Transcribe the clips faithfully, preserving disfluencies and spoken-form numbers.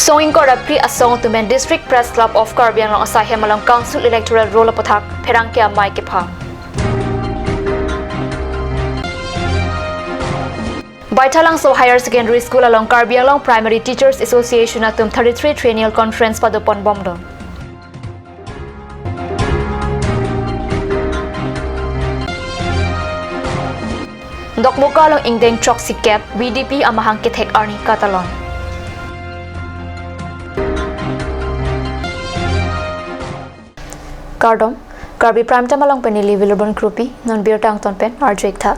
Song ingkoi ra phli asong atum pen District Press Club of Karbi Anglong asai hem along Council Electoral Roll aputhak pherangke amei kepha. Baithalangso Higher Secondary School along Karbi Anglong Primary Teachers Association atum thirty-three Triennial Conference padopon bomlo. Dokmoka along ingdeng throksi kep V D P amahang kethek arni katalon. Kardom, Karbi Prime Time along pen neli Wilibon Kropi, non birta angton pen arju-ik tha.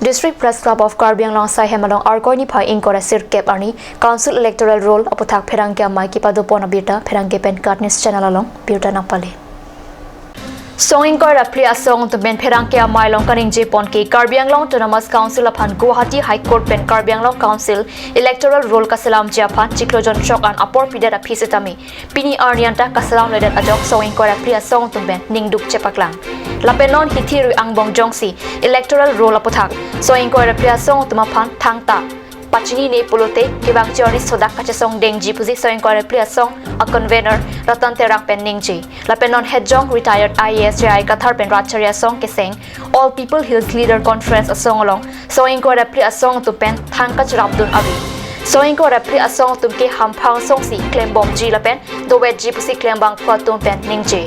District Press Club of Karbi Anglong asai hem along Arkoi niphai ingkoi ra sirkep arni Council Electoral Roll aputhak pherangke amei kepadopon abirta pherangke pen Katniss Channel along birta nangpale. Song ingkoi ra phli asong atum pen pherangke amei along kaningjepon ke Karbi Anglong Autonomous Council aphan Guwahati High Court pen Karbi Anglong Council Electoral Roll kaselamji aphan chiklo jon throk an apor pidet aphi setame pini arni anta kaselamledet ajok song ingkoi ra phli asong atum pen ningduk chepaklang. Lapen non hithi rui angbong jongsi Electoral Roll aputhak song ingkoi ra phli asong atum aphan thangta pachinine pulote kevang chori sodak kachesong dengji pusi song ingkoi ra phli asong a-convener Ratan Terang pen ningje. Lapen non hetjong retired I A S J I Kathar pen rat chari asong keseng All People Hills Leader Conference asong along song ingkoi ra phli asong atum pen thang kacharapdun ave. Song ingkoi ra phli asong atum ke hamphang asongsi klembomji lapen dovetji pusi klembangphu atum pen ningje.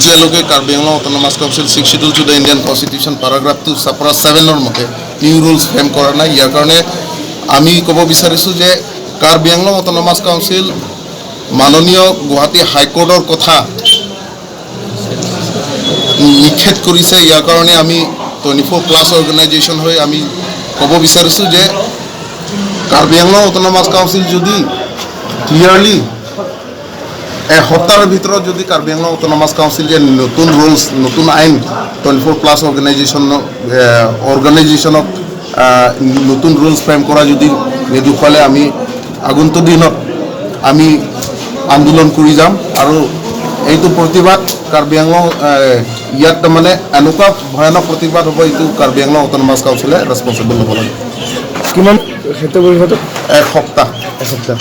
যে লোকে Karbi Anglong autonomous council six schedule to the Indian constitution paragraph two subpara ছেভেনৰ মতে new rules frame কৰা নাই। ইয়াৰ কাৰণে আমি ক'ব বিচাৰিছোঁ যে কাৰ্বি আংলং অট'নমাছ কাউন্সিল মাননীয় গুৱাহাটী হাইকোৰ্টৰ কথা নিষেধ কৰিছে। ইয়াৰ কাৰণে আমি টুৱেণ্টি ফ'ৰ প্লাছ অৰ্গেনাইজেশ্যন হৈ আমি ক'ব বিচাৰিছোঁ যে কাৰ্বি আংলং অট'নমাছ কাউন্সিল যদি ক্লিয়াৰলি এসপ্তাহৰ ভিতৰত যদি কাৰ্বি আংলং অট'নমাছ কাউন্সিল যে নতুন ৰুলছ, নতুন আইন টুৱেণ্টি ফ'ৰ প্লাছ অৰ্গেনাইজেশ্যন, এ, অৰ্গেনাইজেশ্যনক, আ, নতুন ৰুলছ ফ্ৰেম কৰা যদি নিদিখুৱালে আমি আগন্তুক দিনত আমি আন্দোলন কৰি যাম। আৰু এইটো প্ৰতিবাদ কাৰ্বি আংলং, এ, ইয়াত তাৰমানে এনেকুৱা ভয়ানক প্ৰতিবাদ হ'ব, এইটো কাৰ্বি আংলং অট'নমাছ কাউন্সিলে ৰেছপনচিবল ল'ব লাগে। কিমান সেইটো পৰিষদত? এসপ্তাহ। এসপ্তাহ।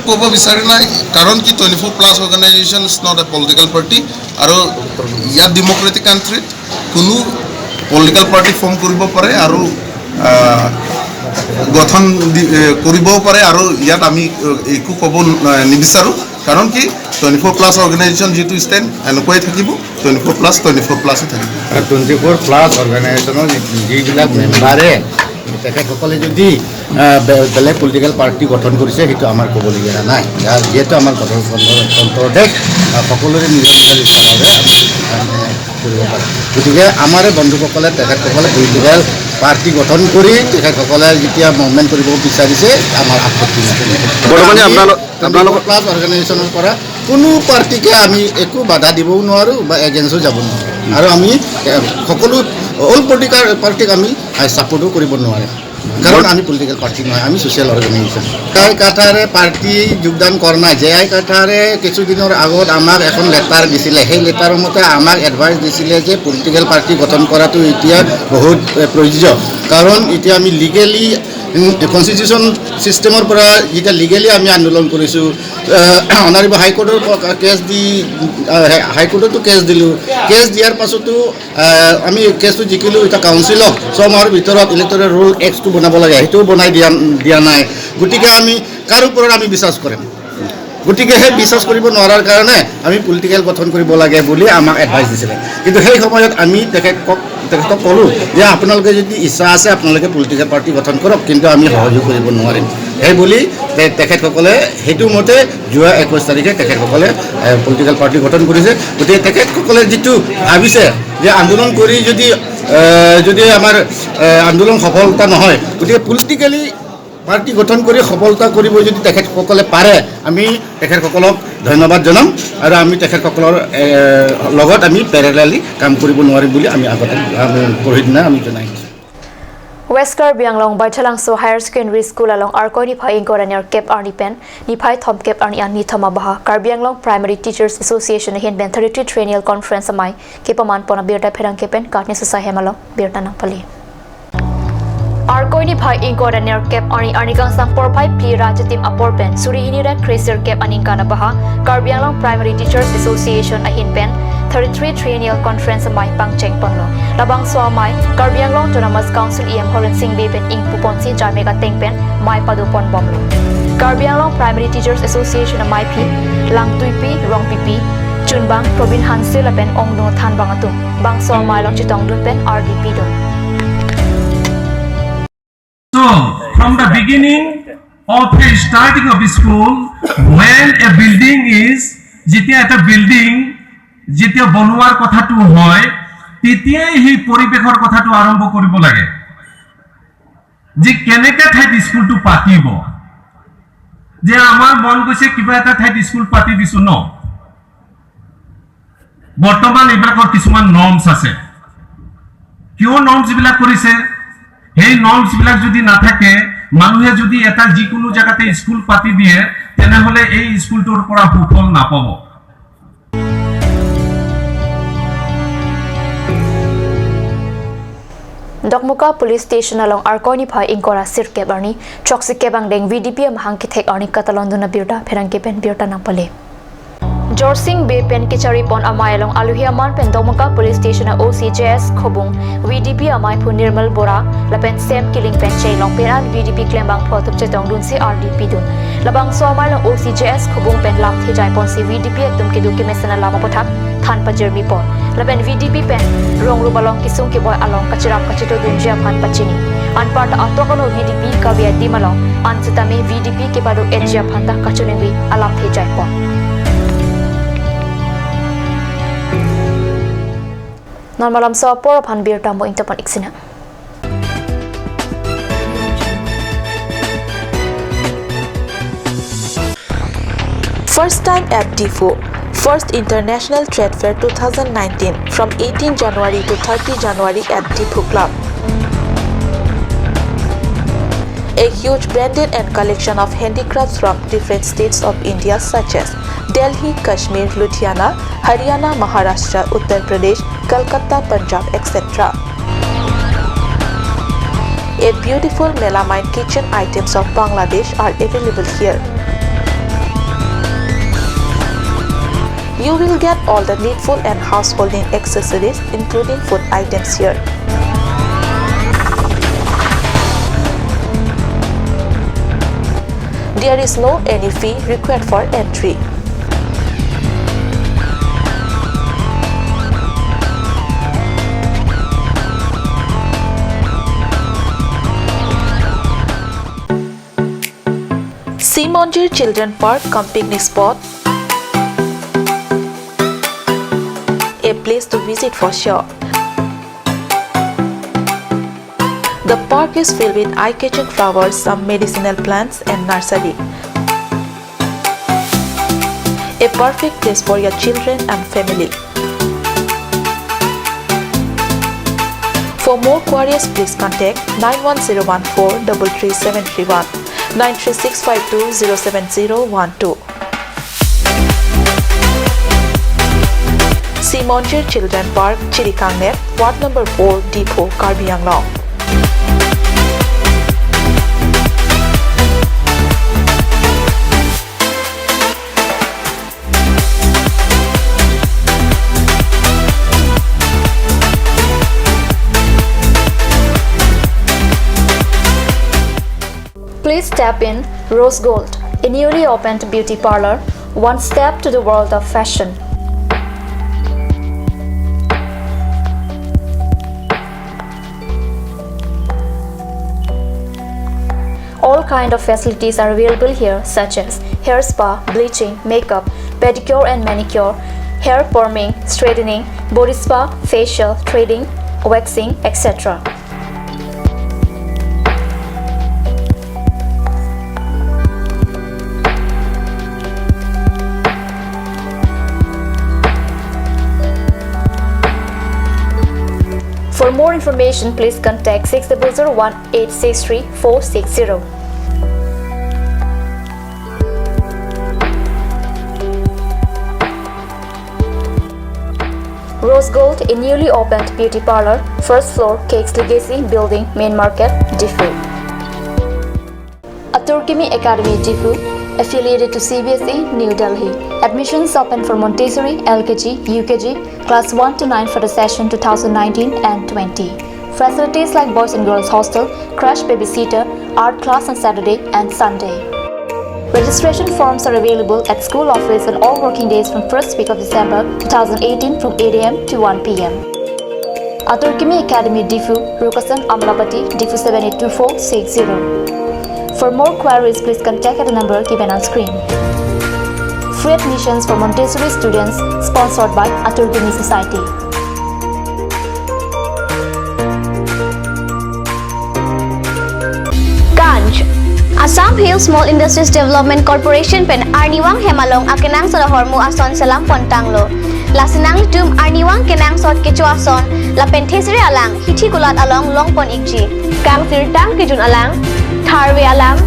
ক'ব বিচাৰি নাই, কাৰণ কি twenty four plus organisation is not a political party, আৰু ইয়াত ডেমক্ৰেটিক কাণ্ট্ৰিত কোনো পলিটিকেল পাৰ্টি ফৰ্ম কৰিব পাৰে আৰু, আহ, গঠন দি-, এ, কৰিবও পাৰে, আৰু ইয়াত আমি, এ, একো ক'ব ন-, নিবিচাৰোঁ। কাৰণ কি টুৱেণ্টি ফ'ৰ প্লাছ অৰ্গেনাইজেশ্যন যিটো ষ্টেণ্ড এনেকুৱাই থাকিব, twenty four plus twenty four প্লাছেই থাকিব। আৰু টুৱেণ্টি ফ'ৰ প্লাছ অৰ্গেনাইজেশ্যনৰ যি-, যিবিলাক মেম্বাৰে তেখেতসকলে যদি, আহ, বে-, বেলেগ পলিটিকেল পাৰ্টি গঠন কৰিছে, সেইটো আমাৰ ক'বলগীয়া নাই। যাৰ যিহেতু আমাৰ গণতন্ত্ৰ দেশ, আহ, সকলোৰে নিজৰ নিজৰ ইচ্ছাভাৱে আমি, আহ, কৰিব পাৰে। গতিকে আমাৰে বন্ধুসকলে, তেখেতসকলে পলিটিকেল পাৰ্টি গঠন কৰি তেখেতসকলে যেতিয়া মুভমেণ্ট কৰিব বিচাৰিছে, আমাৰ আপত্তি নাই। বৰ্তমানে আমি আপোনালোক, আপোনালোকৰ প্লাছ অৰ্গেনাইজেশ্যনৰ পৰা কোনো পাৰ্টিকে আমি একো বাধা দিবও নোৱাৰোঁ বা এগেইনষ্টো যাব নোৱাৰোঁ। আৰু আমি, এ, সকলো অল পলিটিকেল পাৰ্টিক আমি, আ, ছাপোৰ্টো কৰিব নোৱাৰিম, কাৰণ আমি পলিটিকেল পাৰ্টি নহয়, আমি ছ'চিয়েল অৰ্গেনাইজেশ্যন। জে আই কাথাৰে পাৰ্টি যোগদান কৰা নাই। জে আই কাথাৰে কিছুদিনৰ আগত আমাক এখন লেটাৰ দিছিলে। সেই লেটাৰৰ মতে আমাক এডভাইচ দিছিলে যে পলিটিকেল পাৰ্টি গঠন কৰাটো এতিয়া বহুত, এ, প্ৰয়োজ্য, কাৰণ এতিয়া আমি লিগেলি, উম, কনষ্টিটিউশ্যন ছিষ্টেমৰ পৰা যেতিয়া লিগেলি আমি আন্দোলন কৰিছোঁ, আহ, অনাৰেবল হাইকোৰ্টৰ প-, কেছ দি, আহ, হাই-, হাইকোৰ্টতো কেছ দিলোঁ। কেছ দিয়াৰ পাছতো, আহ, আমি কেছটো জিকিলোঁ। এতিয়া কাউন্সিলক ছমাহৰ ভিতৰত ইলেক্টৰেল ৰুল এক্টটো বনাব লাগে, সেইটোও বনাই দিয়া, দিয়া নাই। গতিকে আমি কাৰ ওপৰত আমি বিশ্বাস কৰিম? গতিকে সেই বিশ্বাস কৰিব নোৱাৰাৰ কাৰণে আমি পলিটিকেল গঠন কৰিব লাগে বুলি আমাক এডভাইচ দিছিলে। কিন্তু সেই সময়ত আমি তেখেতক, তেখেতক ক'লোঁ যে আপোনালোকে যদি ইচ্ছা আছে, আপোনালোকে পলিটিকেল পাৰ্টি গঠন কৰক, কিন্তু আমি সহযোগ কৰিব নোৱাৰিম। সেই বুলি তে-, তেখেতসকলে সেইটো মতে যোৱা একৈছ তাৰিখে তেখেতসকলে, এ, পলিটিকেল পাৰ্টি গঠন কৰিছে। গতিকে তেখেতসকলে যিটো ভাবিছে যে আন্দোলন কৰি যদি, এ, যদি আমাৰ, এ, আন্দোলন সফলতা নহয়, গতিকে পলিটিকেলি পাৰ্টি গঠন কৰি সফলতা কৰিব যদি তেখেতসকলে পাৰে, আমি তেখেতসকলক ধন্যবাদ জনাম আৰু আমি তেখেতসকলৰ, এ, লগত আমি পেৰেলেলি কাম কৰিব নোৱাৰিম বুলি আমি আগতে, আমি পৰহি দিনা আমি জনাই দিছোঁ। West Karbi Anglong Baithalangso Higher Secondary School along Arkoi niphai ingkoi ra nerkep arni pen niphai thomkep arni an nithom abaha Karbi Anglong Primary Teachers Association ahin pen thirty-three Triennial Conference amei kepaman pon abirta pherangke pen Katniss asai hem along birta nangpale. Arkoi niphai ingkoi ra nerkep arni, arni kangsam porphai phli ra chitim apor pen suri hini ra kresirkep aningkan abaha Karbi Anglong Primary Teachers Association ahin pen thirty-three Triennial Conference amei pangcheng ponlo. Labangso amei Karbi Anglong Autonomous Council E M Horen Sing Bey pen ingpu ponsi jarmek ateng pen mei pado pon bomlo. Karbi Anglong Primary Teachers Association ameiphi Langtuipi Rongpipi, Chunbang Probin Hanse lapen ongdung thanbang atum bangso amei along chetongdun pen ardi pidun. So, from the beginning of the starting of the school, when a building is, যেতিয়া এটা বিল্ডিং যেতিয়া বনোৱাৰ কথাটো হয়, তেতিয়াই সেই পৰিৱেশৰ কথাটো আৰম্ভ কৰিব লাগে, যে কেনেকে ঠাইত স্কুলটো পাতিব। যে আমাৰ মন গৈছে কিবা এটা ঠাইত স্কুল পাতি দিছো ন, বৰ্তমান এইবিলাকৰ কিছুমান নৰ্মছ আছে। কিয় নৰ্মছ বিলাক কৰিছে? সেই নৰ্মছ বিলাক যদি নাথাকে, মানুহে যদি এটা যিকোনো জেগাতে স্কুল পাতি দিয়ে, তেনেহ'লে এই স্কুলটোৰ পৰা সুফল নাপাব। Dokmoka Police Station along Arkoi niphai ingkoi ra sirkep arni, throksi kep angdeng V D P amahang kethek arni katalon dun abirta pherangke pen birta nangpale. Jorsing Bey pen kechari pon amei along aluhi aman pen Dokmoka Police Station a O C J S Khobung, V D P ameiphu Nirmal Bora lapen Sam Killing pen chelong pen an V D P klembang pho atum chetongdunsi ardi pidun. Labangso amei along O C J S Khobung pen lamthe jai ponsi V D P atum kedo kemesen alam aputhak than pajirmi pon. Lapen V D P pen rong rup along kesung keboi along kacherap kacheto dunji aphan pachini. Anparta atok ano V D P kave adim along an sitame V D P kepado etji aphan ta kachiningri alamthe jai pon. Non malam so apor aphan birta mo ingtapon iksina. First time at Diphu, first International Trade Fair two thousand nineteen from eighteen January to thirty January at Diphu Club. A huge branded and collection of handicrafts from different states of India such as Delhi, Kashmir, Ludhiana, Haryana, Maharashtra, Uttar Pradesh, Kolkata, Punjab, et cetera. A beautiful melamine kitchen items of Bangladesh are available here. You will get all the needful and householding accessories, including food items here. There is no any fee required for entry. Simonjir Children Park cum picnic spot, a place to visit for sure. The park is filled with eye-catching flowers, some medicinal plants and nursery. A perfect place for your children and family. For more queries, please contact nine one zero one four double three seven three one, nine three six five two zero seven zero one two. Simonjir Children Park, Chirikangnep, Ward number four, Diphu, Karbi Anglong. Please step in Rose Gold, a newly opened beauty parlor, one step to the world of fashion. All kind of facilities are available here, such as hair spa, bleaching, makeup, pedicure and manicure, hair perming, straightening, body spa, facial, threading, waxing, et cetera. For more information, please contact six double zero one eight six three four six zero. Rose Gold, a newly opened beauty parlor, first floor, Cakes Legacy Building, Main Market, Diphu. Atur Kimi Academy Diphu, affiliated to C B S E, New Delhi. Admissions open for Montessori, L K G, U K G, class one to nine for the session two thousand nineteen and twenty. Facilities like boys and girls hostel, crash babysitter, art class on Saturday and Sunday. Registration forms are available at school office on all working days from first week of December two thousand eighteen from eight A M to one P M. Atur Kimi Academy Diphu, Rukasan Amlapati, Diphu seven eight two four six zero. For more queries, please contact at the number given on screen. Free admissions for Montessori students, sponsored by Atur Kimi Society. Ganj. Assam Hill Small Industries Development Corporation pen arnivang hem along akenangsot ahormu ason selam pontanglo. Lasi nanglitum arnivang kenangsot kecho ason lapen thesere alang hithi kulat along longpon ikji. Kangsirtang kejun alang, tharve alang,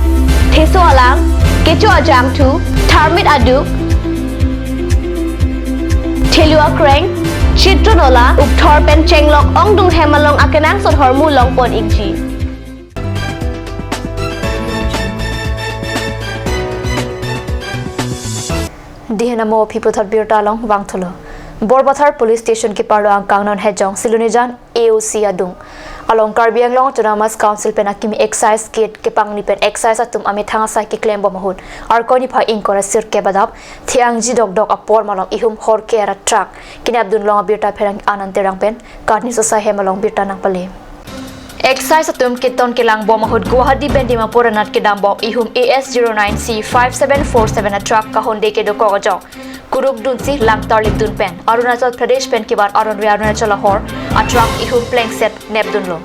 theso alang, kecho ajangthu, tharmit aduk, thelu akreng, chitron ola, ukthor pen chenglok ongdung hem along akenangsot ahormu longpon ikji. Dihen amo aphi puthot birta along vangthulo. Borbathar Police Station keparlo angkang non Hejong Silonijan A O C adung along Karbi Anglong Autonomous Council pen akimi excise gate kepangni pen excise atum amethang asai keklem bom ahut Arkoi niphai ingkoi ra sirkep adap the-angji dokdok apor malom ihum horker a-truck kenepdun long abirta pherang Anand Terang pen KAT News asai hem along birta nangpale. Excise atum keton kelang bom ahut Guwahati pen Dimapur anat kedam bom ihum A S zero nine C five seven four seven a-truck kahonde kedokok ajok kuruk dunsi lang tarlip dun pen Arunachal Pradesh pen kebat aron re Arunachal ahor a-truck ihum plengset nepdunlo.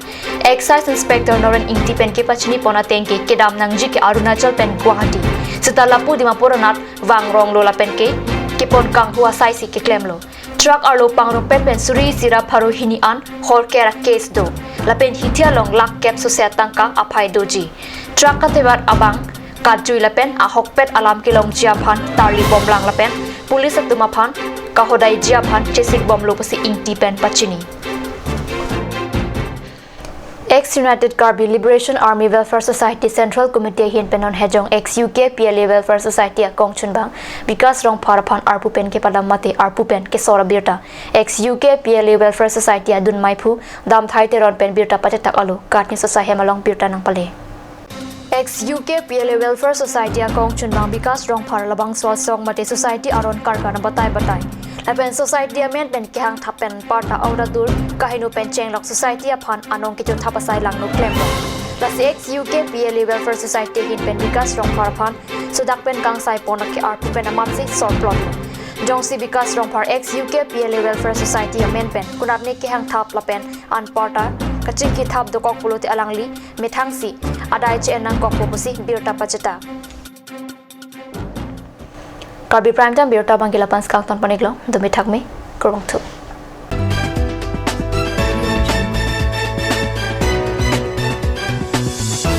Excise Inspector Noren Ingti pen kepachini pon ateng ke kedam nangji ke Arunachal pen Guwahati seta lapu Dimapur anat vangronglo lapen ke kepon kanghu asai si keklemlo. Truck arlo pangrumpet pen suri isi ra pharo hini an horker a-case do. Lapen hithi along lakh kep sose atangka aphai doji. Truck kathebat abang katjui lapen ahokpet alam kelongji aphan tarlip bomlang lapen police atum aphan kahodaiji aphan chesik bomlo pusi Ingti pen pachini. Ex United Karbi Liberation Army Welfare Society Central Committee ahin pen non Hejong ex U K P L A Welfare Society akongchunbang Bikas Rongphar aphan arpu pen kepadam mate arpu pen kesor abirta ex U K P L A Welfare Society adun maiphu Damthai Teron pen birta pachetak alo KAT News asai hem along birta nangpale. Ex U K P L A Welfare Society akongchunbang Bikas Rongphar labangso asong mate society aron karkan batai batai lapen society amen pen kehang thap pen parta aura dur kaheno pen chenglok society aphan anong kecho thap asai langno klemlo. Lasi ex U K P L A Welfare Society ahin pen Bikas Rongphar aphan sodak pen kangsai pon lake arpu pen amatsi sorplotlo. Jongsi Bikas Rongphar ex U K P L A Welfare Society amen pen konatne kehang thap lapen an parta kachingki thap dokok pulote alangli methangsi adai che-en nangkokpo pusi birta pachetak. Karbi Prime Time birta abangke lapu-an si kangton pon-iklo, dome thakme, kurvangthu.